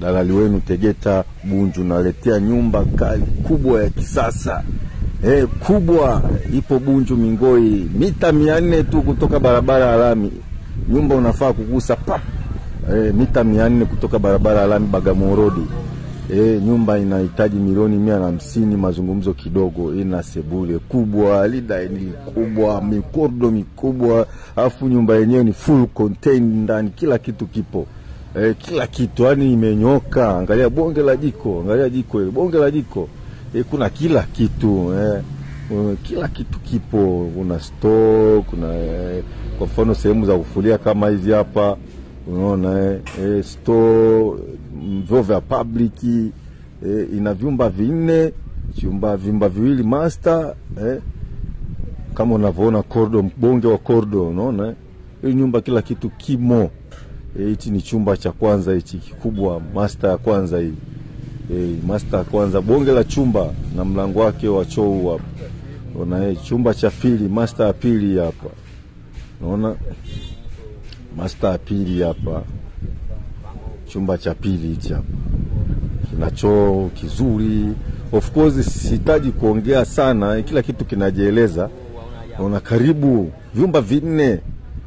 Dalali wenu Tegeta Bunju, naletea nyumba kali kubwa ya kisasa. Kubwa ipo Bunju Mingoi, mita 400 tu kutoka barabara ya lami. Nyumba unafaa kugusa pap. Mita 400 kutoka barabara ya lami Bagamoyo Road. Nyumba inahitaji milioni 150, mazungumzo kidogo. Ina sebule kubwa, lidaini kubwa, mikordo mikubwa, afu nyumba yenyewe ni full contained ndani, kila kitu kipo. Kila kitu yani imenyoka. Angalia bonge la jiko, angalia jiko ile, bonge la jiko. Kuna kila kitu, kila kitu kipo. Kuna store, kuna kwa mfano sehemu za kufulia kama hizi hapa. Unaona store, vyoo vya public, ina vyumba 4, vyumba 2 master, kama unavyoona corridor, bonge wa corridor, unaona hii nyumba kila kitu kimo. Hichi ni chumba cha kwanza hichi kikubwa, master ya kwanza hii. Master ya kwanza, bonge la chumba na mlango wake wa choo hapa. Unaona chumba cha pili, master ya pili hapa. Unaona master ya pili hapa. Chumba cha pili hichi hapa. Kina choo kizuri. Of course sihitaji kuongea sana, kila kitu kinajieleza. Una karibu vyumba 4.